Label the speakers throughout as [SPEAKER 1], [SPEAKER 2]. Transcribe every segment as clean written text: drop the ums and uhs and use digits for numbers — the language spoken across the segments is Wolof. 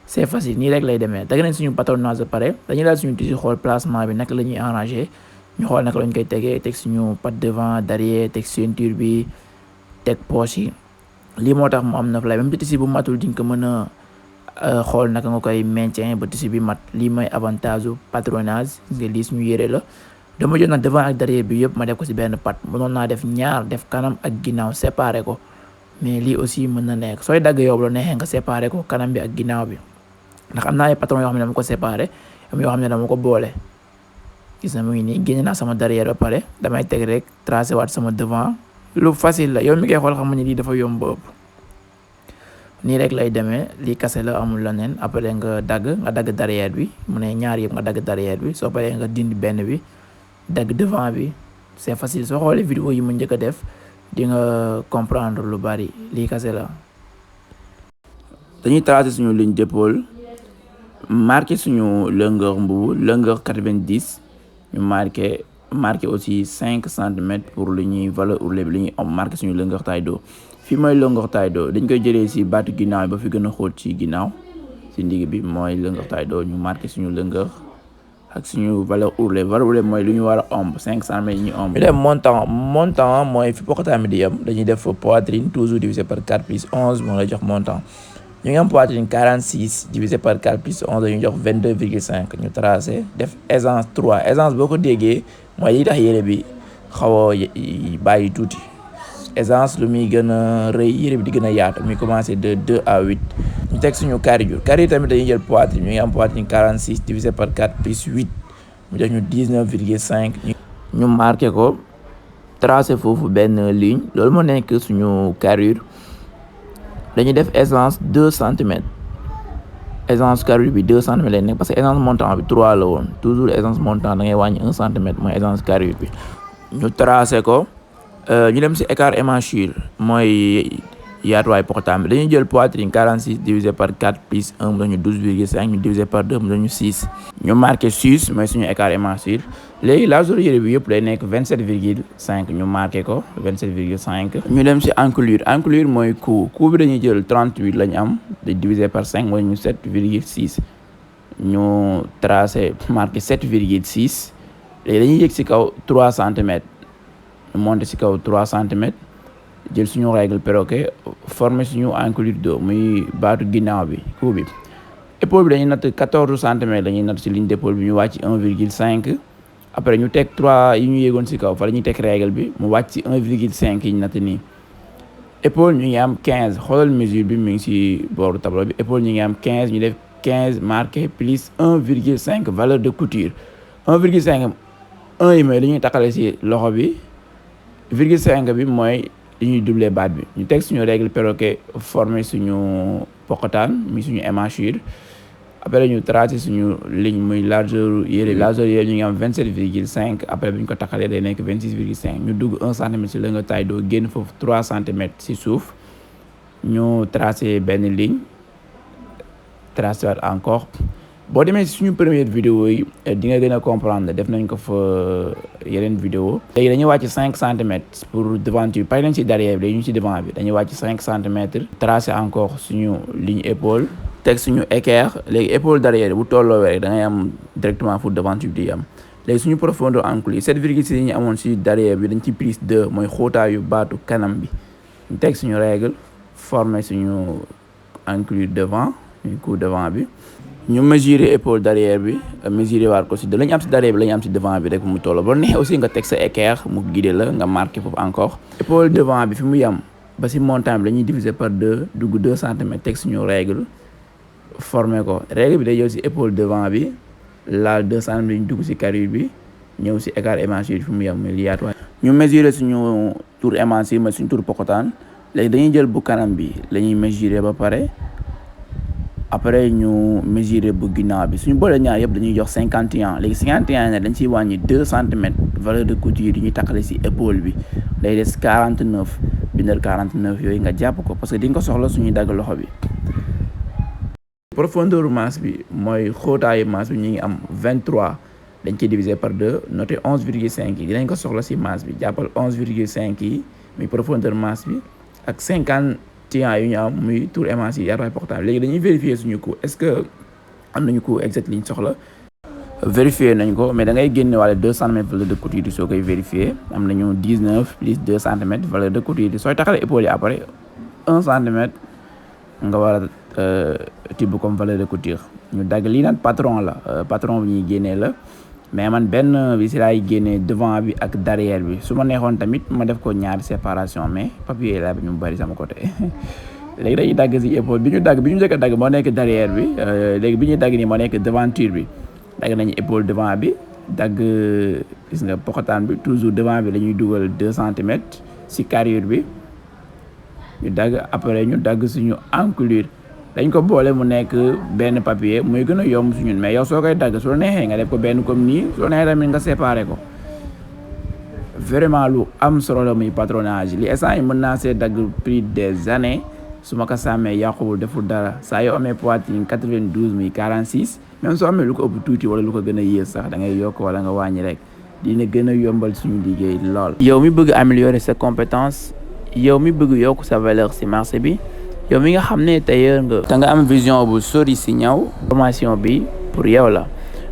[SPEAKER 1] c'est facile nii rek lay demee. dagg nañ suñu patronage ba pare dañuy daal suñu tissu xool placement bi naka la ñuy arranger ñu xool naka lañ koy tegee teg suñu patte devant derrière teg ceinture bi teg poche yi. lii moo tax mu am na lay même tissu bu matul di nga ko mën a xool naka nga koy maintien ba tissu bi mat. lii mooy avantage u patronage nga lii suñu yére la. dama jël nag devant ak derrière bi yëpp ma def ko ci benn pat mënoon naa def ñaar def kanam ak ginnaaw séparé ko mais lii aussi mën na nekk sooy dagg yow la neexee nga séparé ko kanam bi ak ginnaaw bi ndax am naa ay patron yoo xam ne dama ko séparé am yoo xam ne dama ko boole. gis na mu ngi nii génne naa sama derrière ba pare damay teg rek tracé waat sama devant. lu facile la yow mi koy xool xam ne lii dafa yomb ba ëpp nii rek lay demee lii kase la amul leneen. après nga dagg derrière bi mu ne ñaar yëpp nga dagg derrière bi soo paree nga dindi benn bi dagg devant bi. c'est facile soo xoolee vidéo yi mu njëkk a def di nga comprendre lu bari lii kase la. dañuy tracer suñu ligne d'épaule marqué suñu longueur mbubu longueur 90 ñu marqué aussi 5 centimètres pour lu ñuy valeur ourlet bi li ñuy am marqué suñu longueur taille dos. fii mooy longueur taille dos dañ koy jëlee ci baatu ginnaaw yi ba fi gën a xóot ci ginnaaw ci ndigg bi mooy longueur taille dos ñu marqué suñu longueur ak suñu valeur ourlet mooy lu ñu war a omb 5 centimètres yi ñu omb. ñu def montant mooy fi poqataan bi di yem dañuy def poitrine toujours divisé par 4 plus 11 moo lay jox montant. ñu ngi am poitrine 46 divisé par 4 plus 11 dañuy jox 22,5 ñu tracé def aisance 3 aisance boo ko déggee mooy li tax yére bi xaw a bàyyi tuuti. aisance lu muy gën a rëy yére bi di gën a yaatu muy commencé de 2 à 8 ñu teg suñu carrure tamit dañuy jël poitrine ñu ngi am poitrine 46 divisé par 4 plus 8 mu jox ñu 19,5 ñu marqué ko tracé foofu benn ligne loolu moo nekk suñu carrure. dañuy def aisance 2 centimètres aisance carrure bi 2 centimètres lay nekk parce que aisance montant bi 3 la woon toujours aisance montant da ngay wàññi 1 centimètre mooy aisance carrure bi. ñu tracé ko ñu dem ci écart émanchure mooy yaatuwaay poqataan bi dañuy jël poitrine 46 divisé par 4 plus 1 mu dañu 12,5 ñu divisé par 2 mu dañu 6. ñu marqué 6 mooy suñu écart émanchure léegi largeur yére bi yëpp day nekk 27,5 ñu marqué ko 27,5. ñu dem ci encolure mooy cou bi dañuy jël 38 la ñu am di divisé par 5 mooy ñu 7,6 ñu tracé marqué 7,6 léegi dañuy yëg ci kaw 3 centimètres ñu monté ci kaw 3 centimètres. jël suñu règle perroquet formé suñu encolure dos muy baatu ginnaaw bi cou bi. épaule bi dañuy natt 14 centimètres dañuy natt ci ligne d'épaule bi ñu wàcc 1,5 après ñu teg 3 yi ñu yéegoon ci kaw fa la ñuy teg règle bi mu wàcc ci 1,5 yi ñu natt nii. épaule ñu ngi am 15 xoolal mesure bi mu ngi ci booru tableau bi épaule ñu ngi am 15 ñu def 15 marqué plus 1,5 valeur de couture 1,5 1 yi mooy li ñuy takkale ci loxo bi 0,5 bi mooy. dañuy doubler baat bi ñu teg suñu règle perroquet formé suñu poqataan mi suñu émanchure après ñu tracé suñu ligne muy largeur yére ñu ngi am 27,5 après bi ñu ko takkalee day nekk 26,5 ñu dugg 1 centimètre ci longueur taille dos génn foofu 3 centimètres ci suuf ñu tracé benn ligne tracé waat encore. boo demee ci suñu première vidéo yi di nga gën a comprendre def nañ ko fa yeneen vidéo léegi dañuy wàcc 5 centimètres pour devanture pare nañ ci derrière bi dañu ci devant bi dañuy wàcc 5 centimètres tracé encore suñu ligne épaule teg suñu équerre léegi épaule derrière bu tolloowee rek da ngay am directement fu devanture bi di am léegi suñu profondeur encolure 7,6 yi ñu amoon ci derrière bi dañ ci prise 2 mooy xóotaayu baatu kanam bi ñu teg suñu règle formé suñu encolure devant ñu cou devant bi ñu mesurer épaule derrière bi mesurer waat ko ci de la ñu am ci derrière bi la ñu am ci devant bi rek mu tolloo ba neexee aussi nga teg sa équerre mu guider la nga marqué foofu encore. épaule devant bi fi mu yam ba ci montant bi la ñuy diviser par 2 dugg 2 centimètres teg suñu règle formé ko règle bi day ñëw ci épaule devant bi laal 2 centimètres ñu dugg ci carrure bi ñëw ci écart émanchure fi mu yam muy yaatuwaay. ñu mesurer suñu tour émanchure mooy suñu tour poqataan léegi dañuy jël bu kanam bi la ñuy mesurer ba pare. après ñu mesurer bu ginnaaw bi suñu boole ñaar yëpp dañuy jox 51 léegi 51 ne dañ ciy wàññi 2 centimètres valeur de couture yi ñuy takkale ci épaule bi day des 49 bindal 49 yooyu nga jàpp ko parce que di nga ko soxla suñuy dagg loxo bi. profondeur masse bi mooy xóotaayu masse bi ñu ngi am 23 dañ ciy diviser par 2 noté 11,5 yi dinañ ko soxla ci masse bi jàppal 11,5 yi muy profondeur masse bi ak 50 tiens yu ñu am muy tour émanci yaatuwaay portable léegi dañuy vérifier suñu coût est-ce que am nañu coût exact liñ soxla vérifier nañ ko mais da ngay génne wala 2 centimètres valeur de couture soo koy vérifier am nañu 19 plus 2 centimètres valeur de couture sooy taxale épaule yi après 1 centimètre nga war a tibb comme valeur de couture ñu dagg lii nag patron la patron bi ñuy génnee la mais man benn bi si laay génnee devant bi ak derrière bi su ma neexoon tamit ma def ko ñaari séparation mais papier la bi ñu bari sama côté léegi dañuy dagg si épaule bi ñu njëkk a dagg moo nekk derrière bi léegi bi ñuy dagg nii moo nekk devanture bi dagg nañu épaule devant bi dagg gis nga pokotaan bi toujours devant bi la ñuy dugal 2 centimètres si carrure bi ñu dagg après ñu dagg suñu encolure dañ ko boole mu nekk benn papier muy gën a yomb suñu mais yow soo koy dagg su la neexee nga def ko benn comme nii su la neexee tamit nga séparé ko vraiment lu am solo la muy patronage li instant yi mën naa see dagg plus des années su ma ko sàmmee yàquwul deful dara saa yoo amee poitrine 92 muy 46 même soo amee lu ko ëpp tuuti wala lu ko gën a yées sax da ngay yokk wala nga wàññi rek dina gën a yombal suñu liggéey lool. yow mi bëgg améliorer sa compétence yow mi bëgg yokk sa valeur ci marché bi yow mi nga xam ne tailleur nga te nga am vision bu sori ci ñaw formation bi pour yow la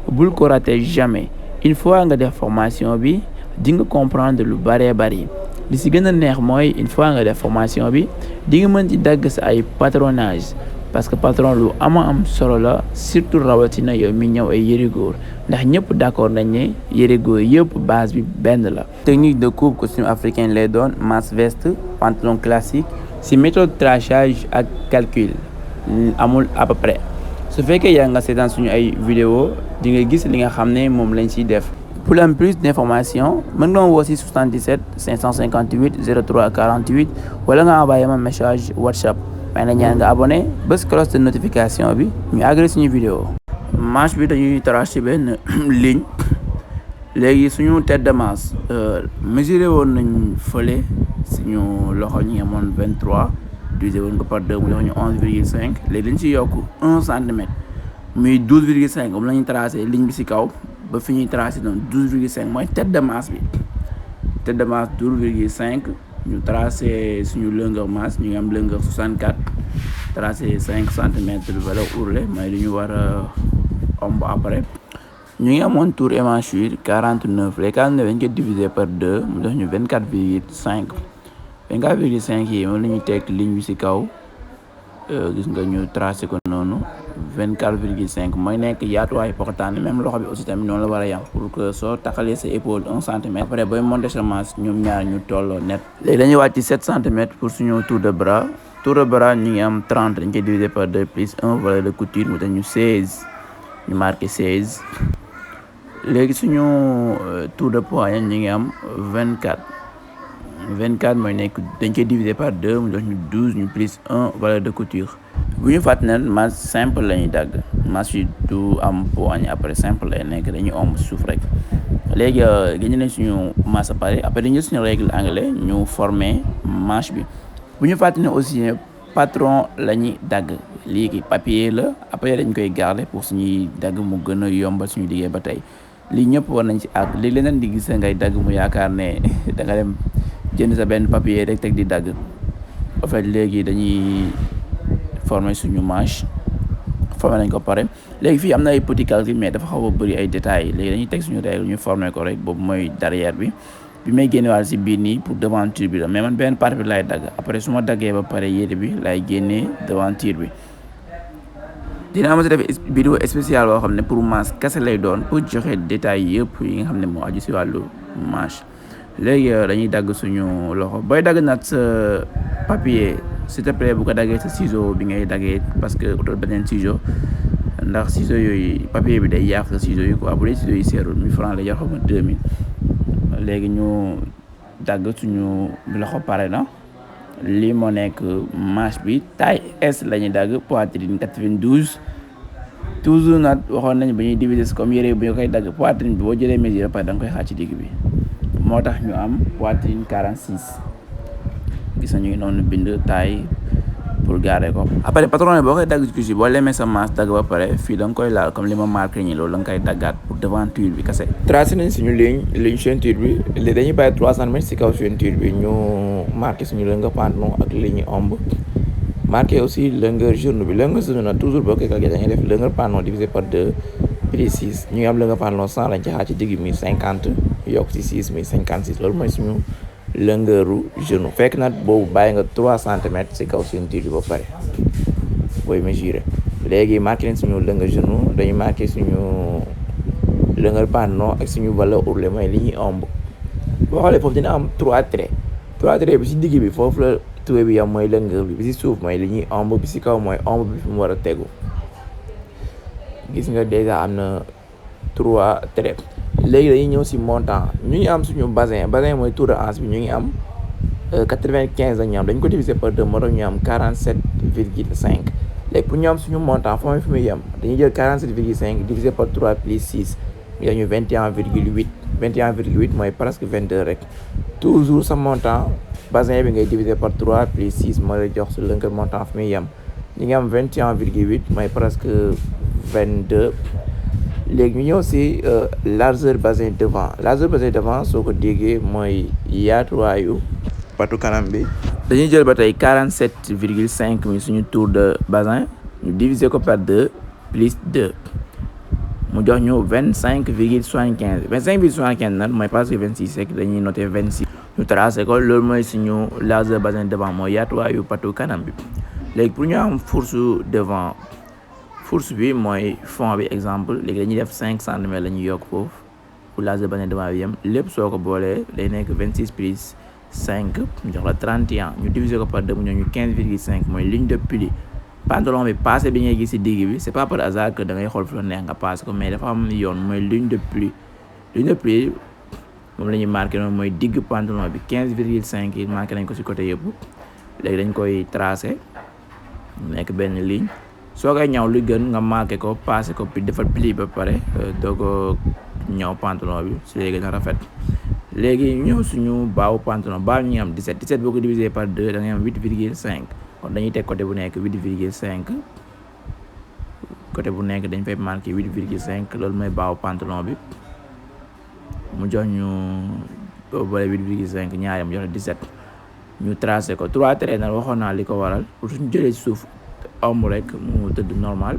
[SPEAKER 1] bul ko rater jamais une fois nga def formation bi di nga comprendre lu bëree bëri li ci gën a neex mooy une fois nga def formation bi di nga mën ci dagg sa ay patronage parce que patron lu am solo la surtout rawatina yow mi ñëw ay yëre góor ndax ñëpp d'accord nañ ne yëre góor yëpp base bi benn la. technique de coupe costume africain lay doon manche veste pantalon classique ci méthode traçage ak calcul amul à peu près su fekkee yaa nga seetaan suñu ay vidéo di nga gis li nga xam ne moom lañ ciy def. pour am plus d'informations mën nga ma woo ci 77 558 03 48 wala nga envoyé ma message WhatsApp. may na ñaan nga abonné bés cloche de notification bi ñu àggale suñu vidéo manche bi dañuy tracer benn ligne léegi suñu tête de manche mesuré woon nañ fële suñu loxo ñu ngi amoon 23 divisé woon ko par 2 mu jox ñu 11,5 léegi dañ ci yokk 1 centimètre muy 12,5 moom la ñuy tracé ligne bi ci kaw ba fi ñuy tracé noonu 12,5 mooy tête de manche bi tête de manche 12,5 ñu tracé suñu longueur manche ñu ngi am longueur 64 tracé 5 centimètres de valeur ourlet mooy li ñu war a omb après ñu ngi amoon tour émanchure 49 les 49 dañ ko divisé par 2 mu def ñu 24,5 24,5 yi moom la ñuy teg ligne bi ci kaw gis nga ñu tracé ko noonu 24,5 mooy nekk yaatuwaayu poxtaan même loxo bi aussi tamit noonu la war a yam pour que soo taxalee sa épaule 1 centimètre après booy monter sa manche ñoom ñaar ñu tolloo net. léegi dañuy wàcc 7 centimètres pour suñu tour de bras ñu ngi am 30 dañ koy diviser par 2 plus 1 valeur de couture mu tax ñu 16 ñu marqué 16 léegi suñu tour de poignet ñu ngi am 24 mooy nekk dañ koy diviser par 2 mu jox ñu 12 ñu plus 1 valeur de couture. bu ñu fàttali ne manche simple la ñuy dagg manche yi du am poignée après simple lay nekk dañuy omb suuf rek léegi génne nañ suñu masa pare après dañu jël suñu règle anglais ñu former manche bi bu ñu fàttali ne aussi patron la ñuy dagg léegi papier la après dañ koy garder pour suñuy dagg mu gën a yombal suñu liggéey ba tey lii ñëpp war nañ ci àgg léegi leneen di gis ngay dagg mu yaakaar ne da nga dem jënd sa benn papier rek teg di dagg en fait léegi dañuy former suñu manche former nañ ko pare léegi fii am na ay petit calcul mais dafa xaw a bëri ay détails léegi dañuy teg suñu règle ñu former ko rek boobu mooy derrière bi may génne waal si biir nii pour devanture bi la mais man benn partie bi laay dagg après su ma daggee ba pare yére bi laay génnee devanture bi dina amati def vidéo spéciale boo xam ne pour manche kese lay doon pour joxe détails yëpp yi nga xam ne moo aju si wàllu manche léegi dañuy dagg suñu loxo booy dagg nag sa papier s'il te plaît bu ko daggee sa ciseau bi ngay daggee parce que utal beneen ciseau ndax ciseau yooyu papier bi day yàq sa ciseau yi quoi bu dee ciseau yi seerul 1000 francs la jar xaw ma 2000 léegi ñu dagg suñu loxo pare na lii moo nekk manche bi taille S la ñuy dagg poitrine 92 toujours nag waxoon nañ ba ñuy diviser comme yére bu ñu koy dagg poitrine bi boo jëlee mesure pare da nga koy xaaj ci digg bi moo tax ñu am poitrine 46 gis nañu noonu bind taille pour garder ko après patron boo koy dagg ci couche boo lemee sa manche dagg ba pare fii da nga koy laal comme li ma marqué ñi loolu da nga koy daggaat pour devanture bi kese tracé nañ suñu ligne ceinture bi léegi dañuy bàyyi 300 mètres si kaw ceinture bi ñu marqué suñu longueur pantalon ak ligne omb marqué aussi longueur genou bi longueur genou nag toujours boo koy calculé da ngay def longueur pantalon divisé par 2 plus 6 ñu ngi am longueur pantalon 100 lañ ci xaar ci digg mi 50 yokk ci 6 mi 56 loolu mooy suñu longueuru genou fekk nag boobu bàyyi nga 3 centimètres ci kaw ceinture bi ba pare booy mesurer léegi marqué nañ suñu longueur genou dañuy marqué suñu longueur pantalon ak suñu valeur ourlet mooy li ñuy omb boo xoolee foofu dina am 3 traits bi ci digg bi foofu la tuwe bi yam mooy longueur bi ci suuf mooy li ñuy omb bi ci kaw mooy omb bi fi mu war a tegu gis nga déjà am na 3 traits léegi dañuy ñëw ci montant ñu ngi am suñu bassin mooy tour de hanche bi ñu ngi am 95 la ñu am dañ ko diviser par 2 moo tax ñu am 47,5 léegi pour ñu am suñu montant foofu fi muy yem dañuy jël 47,5 divisé par 3 plus 6 ñu dañu 21,8 mooy presque 22 rek toujours sa montant bassin bi ngay diviser par 3 plus 6 moo lay jox su lënkal montant fi muy yem ñu ngi am 21,8 mooy presque 22 léegi ñu ñëw si largeur bassin devant soo ko déggee mooy yaatuwaayu patu kanam bi dañuy jël ba tey 47,5 mi suñu tour de bassin ñu diviser ko par 2 plus 2 mu jox ñu 25,75 nag mooy presque 26 rek dañuy noter 26 ñu tracé ko loolu mooy suñu largeur bassin devant mooy yaatuwaayu patu kanam bi léegi pour ñu am fourche devant fourche bi mooy fond bi exemple léegi dañuy def 5 centimètres la ñuy yokk foofu pour largeur bassin devant bi yem lépp soo ko boolee day nekk 26 plus 5 ñu jox la 31 ñu diviser ko par 2 mu ñëw ñu 15,5 mooy ligne de pli pantalon bi passé bi ngay gis ci digg bi c'est pas par hasard que da ngay xool fu la neex nga passé ko mais dafa am yoon mooy ligne de pli moom la ñuy marqué noonu mooy digg pantalon bi 15,5 yi marqué nañ ko ci côté yëpp léegi dañ koy tracé nekk benn ligne soo koy ñaw lu gën nga marqué ko passé ko puis defal pli ba pare doo ko ñaw pantalon bi su léegi gën a rafet léegi ñëw suñu baawu pantalon baaw ñu ngi am 17 boo ko divisé par 2 da ngay am 8,5 kon dañuy teg côté bu nekk 8,5 côté bu nekk dañ fay marqué 8,5 loolu mooy baawu pantalon bi mu jox ñu boobu bale 8,5 ñaari mu jox la 17 ñu tracé ko 3 traits nag waxoon naa li ko waral pour suñu jëlee ci suuf omb rek mu tëdd normal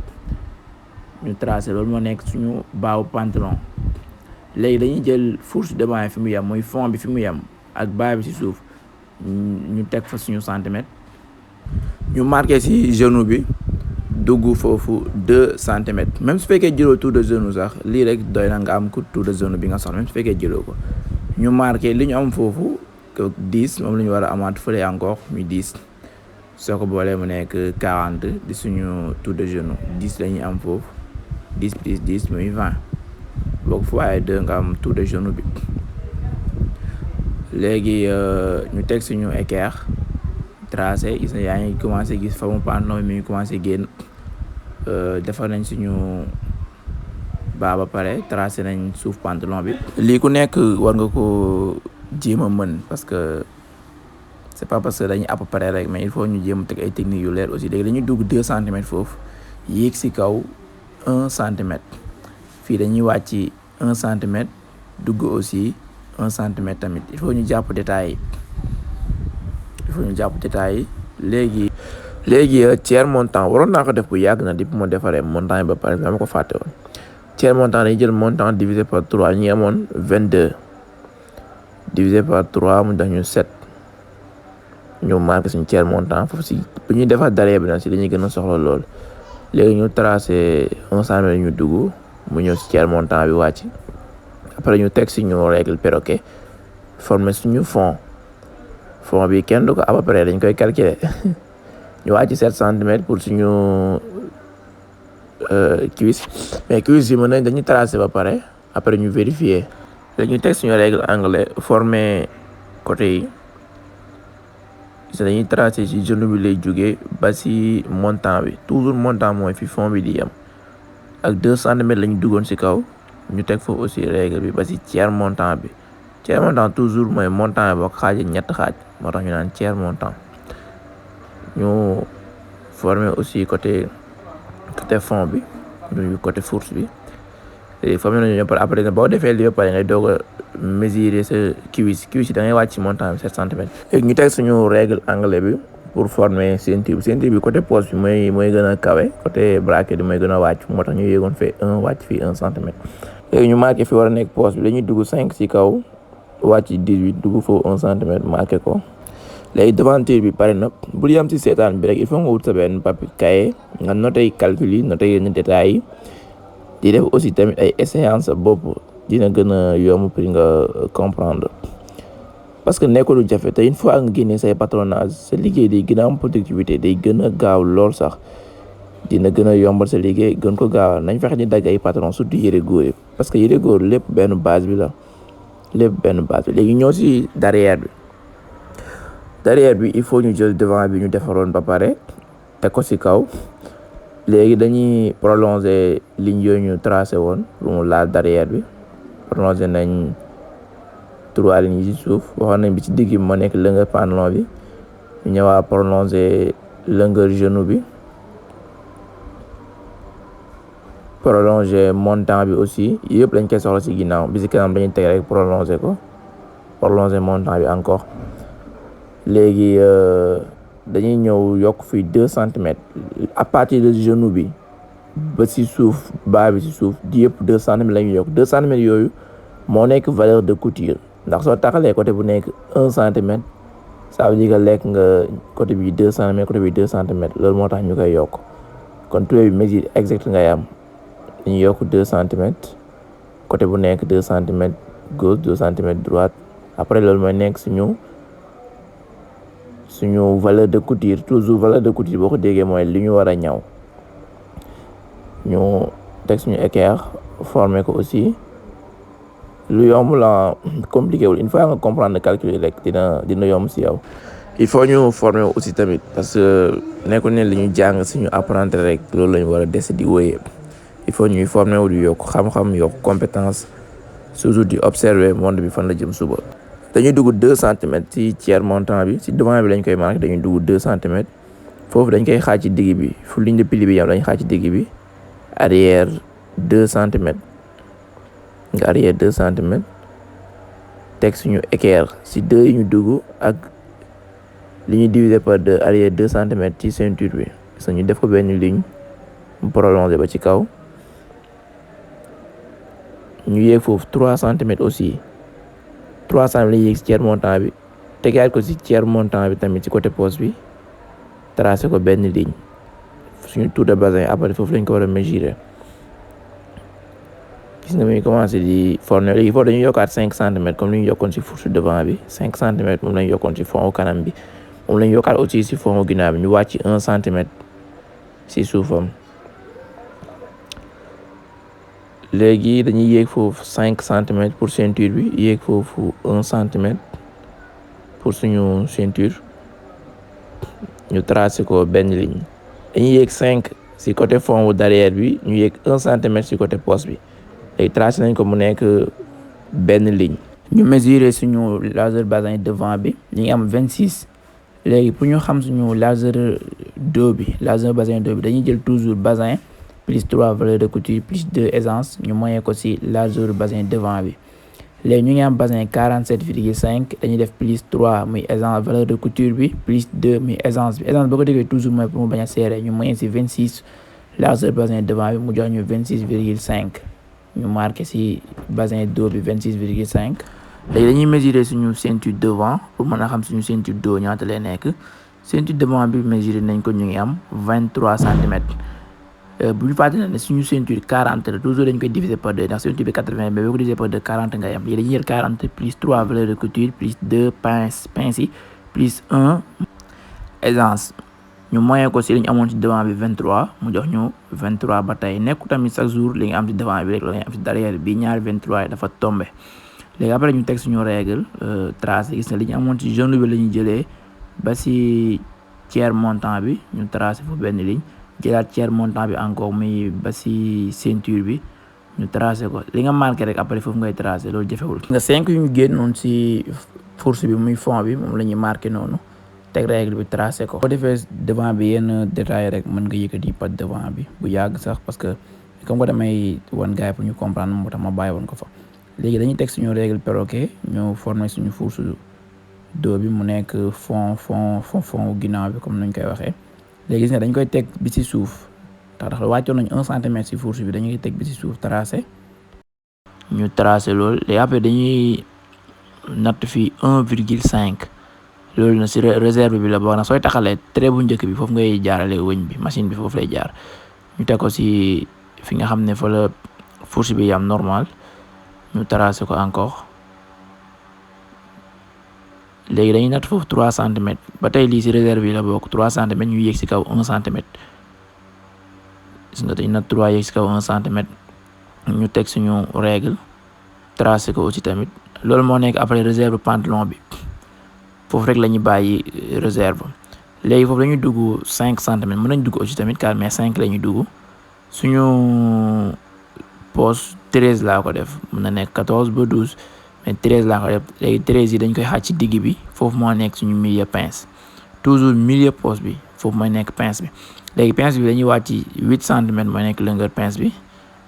[SPEAKER 1] ñu tracé loolu moo nekk suñu baawu pantalon léegi dañuy jël fourche devant fi mu yem mooy fond bi fi mu yem ak baa bi ci suuf ñu teg fa suñu centimètre ñu marqué ci genou bi dugg foofu 2 centimètres même su fekkee jëloo tour de genou sax lii rek doy na nga am ku tour de genou bi nga soxla même su fekkee jëloo ko ñu marqué li ñu am foofu 10 moom la ñu war a amaat fële encore muy 10 soo ko boolee mu nekk 40 di suñu tour de genou 10 la ñuy am foofu 10 plus 10 muy 20 boo ko foyee 2 nga am tour de genou bi léegi ñu teg suñu équerre tracé gis na yaa ngi commencé gis forme pantalon mi ngi commencé génn defar nañ suñu baa ba pare tracé nañ suuf pantalon bi lii ku nekk war nga ko jéem a mën parce que c'est pas parce que dañuy à peu près rek mais il faut ñu jéem a teg ay techniques yu leer aussi léegi dañuy dugg 2 centimètres foofu yéeg si kaw 1 centimètre fii dañuy wàcc 1 centimètre dugg aussi 1 centimètre tamit il faut ñu jàpp détails yi léegi tiers montant waroon naa ko def bu yàgg na depuis ma defaree montant yi ba pare dama ko fàtte woon tiers montant dañuy jël montant divisé par 3 ñu amoon 22 divisé par 3 mu jox ñu 7 ñu marqué suñu tiers montant foofu si bu ñuy defar daree bi nag si dañuy gën a soxla lool léegi ñu tracé 1 centimètre ñu dugg mu ñëw si tiers montant bi wàcc après ñu teg suñu règle perroquet former suñu fond bi kenn du ko à peu près dañ koy calculer ñu wàcc 7 centimètres pour suñu cuisse mais cuisse yi mën nañ dañuy tracé ba pare après ñu vérifier dañuy teg suñu règle anglais former côté yi dañuy tracé ci genou bi lay jógee ba ci montant bi toujours montant mooy fi fond bi di yem ak 2 centimètres la ñu duggoon ci kaw ñu teg foofu aussi règle bi ba ci tiers montant bi tiers montant toujours mooy montant bi boo ko xaajee 3 xaaj moo tax ñu naan tiers montant ñu former aussi côté fond bi ñu côté fourche bi léegi formé nañu ñëpp après boo defee lii ba pare ngay doog a mesurer sa cuisse yi da ngay wàcc ci montant bi 7 centimètres léegi ñu teg suñu règle anglais bi pour former ceinture bi côté poche bi mooy gën a kawe côté braquet bi mooy gën a wàcc moo tax ñu yéegoon fee 1 wàcc fii 1 centimètre. léegi ñu marqué fi war a nekk poche bi dañuy dugg 5 ci kaw wàcc 18 dugg foofu 1 centimètre marqué ko. léegi devanture bi pare na bul yam ci seetaan bi rek il faut nga wut sa benn papier cahier nga noté calcul yi noté yenn détails yi di def aussi tamit ay échéances bopp dina gën a yomb pour nga comprendre. parce que nekkul lu jafe te une fois nga génnee say patronage sa liggéey day gën a am productivité day gën a gaaw lool sax dina gën a yombal sa liggéey gën ko gaawal nañ fexe di dagg ay patron surtout yëre góor yi parce que yëre góor lépp benn base bi la léegi ñëw si derrière bi il faut ñu jël devant bi ñu defaroon ba pare teg ko si kaw léegi dañuy prolonger ligne yooyu ñu tracé woon pour mu laal derrière bi prolonger nañ 3 lignes yi ci suuf waxoon nañ bi ci digg bi moo nekk longueur pantalon bi ñu ñëwaat prolonger longueur genou bi prolonger montant bi aussi yëpp dañ koy soxla ci ginnaaw bi ci kanam dañuy teg rek prolonger montant bi encore léegi dañuy ñëw yokk fii 2 centimètres à partir de genou bi ba ci suuf bas bi ci suuf di yëpp 2 centimètres la ñuy yokk 2 centimètres yooyu moo nekk valeur de couture ndax soo taxalee côté bu nekk 1 centimètre ça veut dire que lekk nga côté bi 2 centimètres côté bi 2 centimètres loolu moo tax ñu koy yokk kon tubéy bi mesure exact ngay am dañuy yokk 2 centimètres côté bu nekk 2 centimètres gauche 2 centimètres droite après loolu mooy nekk suñu valeur de couture toujours valeur de couture boo ko déggee mooy li ñu war a ñaw ñu teg suñu équerre former ko aussi lu yomb la compliqué wul une fois nga comprendre calculer rek dina yomb si yow. il faut ñu former aussi tamit parce que nekkul ne li ñu jàng suñu apprendre rek loolu la ñu war a des di wéyee il faut ñuy former wu di yokk xam-xam yokk compétence toujours di observer monde bi fan la jëm suba. dañuy dugg 2 centimètres ci tiers montant bi ci devant bi lañ koy marqué dañuy dugg 2 centimètres foofu dañ koy xaaj ci digg bi fu ligne de pli bi yam dañ xaaj ci digg bi arrière 2 centimètres nga arrière 2 centimètres teg suñu équerre ci 2 yi ñu dugg ak li ñuy diviser par 2 arrière 2 centimètres ci ceinture bi parce que ñu def ko benn ligne mu prolongé ba ci kaw ñu yéeg foofu 3 centimètres aussi 3 centimètres la yéeg ci tiers montant bi tegaat ko ci tiers montant bi tamit ci côté poche bi tracé ko benn ligne suñu tour de bassin après foofu lañ ko war a mesurer gis nga muy commencé di former léegi foofu dañuy yokkaat 5 centimètres comme li ñu yokkoon ci fourche devant bi 5 centimètres moom lañ yokkoon ci fond kanam bi moom lañ yokkaat aussi ci fond ginnaaw bi ñu wàcc 1 centimètre ci suufam léegi dañuy yéeg foofu 5 centimètres pour ceinture bi yéeg foofu 1 centimètre pour suñu ceinture ñu tracé ko benn ligne dañuy yéeg 5 ci côté fond derrière bi ñu yéeg 1 centimètre ci côté poche bi léegi tracé nañ ko mu nekk benn ligne. ñu mesurer suñu largeur bassin devant bi ñu ngi am 26 léegi pour ñu xam suñu largeur dos bi largeur bassin dos bi dañuy jël toujours bassin plus 3 valeur de couture plus 2 aisance ñu moyen ko ci largeur bassin devant bi léegi ñu ngi am bassin 47,5 dañuy def plus 3 muy aisance valeur de couture bi plus 2 muy aisance bi aisance boo ko déggee toujours mooy pour mu bañ a serré ñu moyen ci 26 largeur bassin devant bi mu jox ñu 26,5 ñu marqué ci bassin dos bi 26,5 léegi dañuy mesurer suñu ceinture devant pour mën a xam suñu ceinture dos ñaata lay nekk ceinture devant bi mesurer nañ ko ñu ngi am 23 centimètres bu ñu fàttali ne suñu ceinture 40 la toujours dañ koy diviser par 2 ndax ceinture bi 80 mais boo ko diviser par 2 40 ngay am léegi dañuy jël 40 plus 3 valeur de couture plus 2 pince yi plus 1 aisance ñu moyen ko si li ñu amoon ci devant bi 23 mu jox ñu 23 ba tey nekku tamit chaque jour li nga am ci devant bi rek la nga am ci derrière bi ñaari 23 yi dafa tombé léegi après ñu teg suñu règle tracé gis nga li ñu amoon ci genou bi la ñuy jëlee ba si tiers montant bi ñu tracé fu benn ligne jëlaat tiers montant bi encore muy ba si ceinture bi ñu tracé ko li nga marqué rek après foofu ngay tracé loolu jafewul. nga 5 yu ñu génnoon si fourche bi muy fond bi moom la ñuy marqué noonu teg règle bi tracé ko. boo defee devant bi yenn détail rek mën nga yëkkati pat devant bi bu yàgg sax parce que comme que damay wan gars yi pour ñu comprendre moo tax ma bàyyi woon ko fa léegi dañuy teg suñu règle perroquet ñu former suñu fourche dos bi mu nekk fond ginnaaw bi comme nuñ koy waxee. léegi gis nga dañ koy teg bi ci suuf tax wàccoon nañ 1 centimètre ci fourche bi dañuy teg bi ci suuf tracé ñu tracé loolu léegi après dañuy natt fii 1,5 loolu na ci réserve bi la boo na sooy taxalee trait bu njëkk bi foofu ngay jaarale wëñ bi machine bi foofu lay jaar ñu teg ko ci fi nga xam ne fa la fourche bi yam normal ñu tracé ko encore léegi dañuy natt foofu 3 centimètres ba tey lii ci réserve yi la bokk 3 centimètres ñu yéeg ci kaw 1 centimètre gis nga dañuy natt 3 yéeg ci kaw 1 centimètre ñu teg suñu règle tracé ko aussi tamit loolu moo nekk après réserve pantalon bi foofu rek la ñuy bàyyi réserve léegi foofu dañuy dugg 5 centimètres mën nañ dugg aussi tamit car mais 5 la ñuy dugg suñu poche 13 laa ko def mën na nekk 14 ba 12 mais 13 laa ko def léegi 13 yi dañ koy xaaj ci digg bi foofu moo nekk suñu milieu pince toujours milieu poche bi foofu mooy nekk pince bi léegi pince bi dañuy wàcc 8 centimètres mooy nekk longueur pince bi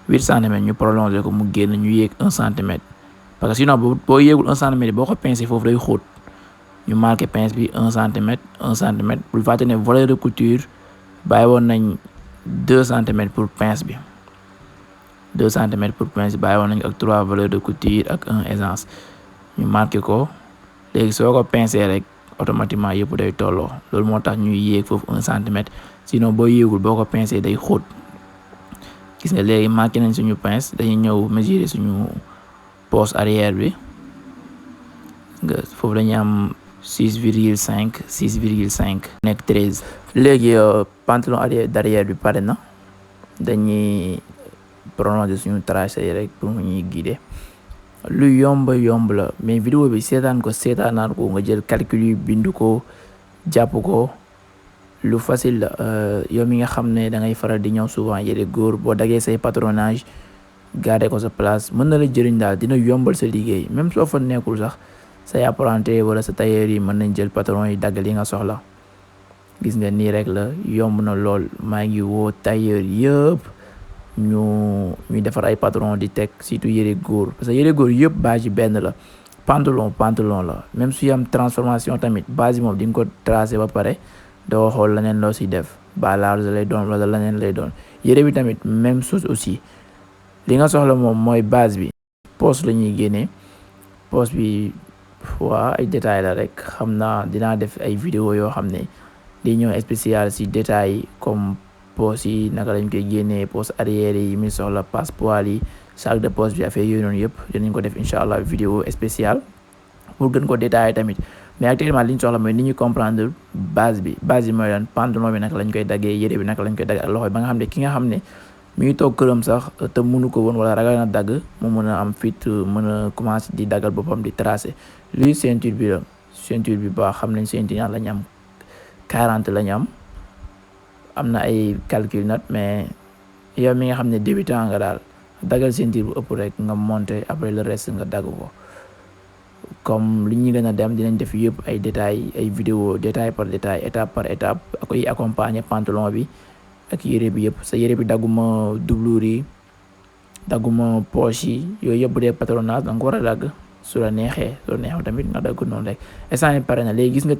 [SPEAKER 1] 8 centimètres ñu prolongé ko mu génn ñu yéeg 1 centimètre parce que sinon boo yéegul 1 centimètre boo ko pincé foofu day xóot ñu marqué pince bi 1 centimètre 1 centimètre bul fàtte ne volet de couture bàyyi woon nañ 2 centimètres pour pince bi 2 centimètres pour pince bi bàyyi woon nañ ak 3 volets de couture ak 1 aisance ñu marqué ko léegi soo ko pincé rek automatiquement yëpp day tolloo loolu moo tax ñuy yéeg foofu 1 centimètre sinon boo yéegul boo ko pincé day xóot gis nga léegi marqué nañ suñu pince dañuy ñëw mesurer suñu poche arrière bi nga foofu dañuy am 6,5 nekk 13 léegi pantalon derrière bi pare na dañuy prolonger suñu tracé yi rek pour mu ñuy guider lu yomb la mais vidéo bi seetaan ko nga jël calcul yi bindu ko jàpp ko lu facile la yow mi nga xam ne da ngay faral di ñëw souvent yére góor boo dagee say patronage garder ko sa place mën na la jëriñ daal dina yombal sa liggéey même soo fa nekkul sax say apprenti wala sa tailleur yi mën nañ jël patron yi dagg li nga soxla gis nga nii rek la yomb na lool maa ngi woo tailleur yëpp ñuy defar ay patron di teg surtout yére góor parce que yére góor yëpp base yi benn la pantalon la même su am transformation tamit base yi moom di nga ko tracé ba pare doo xool leneen loo si def ba large lay doon wala leneen lay doon yére bi tamit même chose aussi li nga soxla moom mooy base bi poche la ñuy génnee poche bi waa ay détails la rek xam naa dinaa def ay vidéo yoo xam ne di ñëw spécial si détails yi comme poche yi naka lañ koy génnee poche arrière yi mi soxla passe-poil yi sac de poche bi affaire yooyu noonu yëpp dinañ ko def incha allah vidéo spéciale pour gën ko détailler tamit mais actuellement li ñu soxla mooy ni ñu comprendre base bi mooy lan pantalon bi naka lañ koy daggee yére bi naka lañ koy daggee ak loxo ba nga xam ne ki nga xam ne mi ngi toog këram sax te mënu ko woon wala ragal na dagg mu mën a am fit mën a commencer di daggal boppam di tracer lii ceinture bi la ceinture bi baax xam nañ ceinture ñaar la ñu am 40 la ñu am na ay calcul nat mais yow mi nga xam ne débutant nga daal daggal ceinture bu ëpp rek nga monter après le reste nga dagg ko comme li ñu gën a dem dinañ def yëpp ay détails ay vidéo détail par détail étape par étape akoy accompagner pantalon bi ak yére bi yëpp sa yére bi dagguma doublure yi dagguma poche yi yooyu yëpp bu dee patronage danga ko war a dagg su la neexee tamit nga dagg noonu rek instant yi pare na léegi gis nga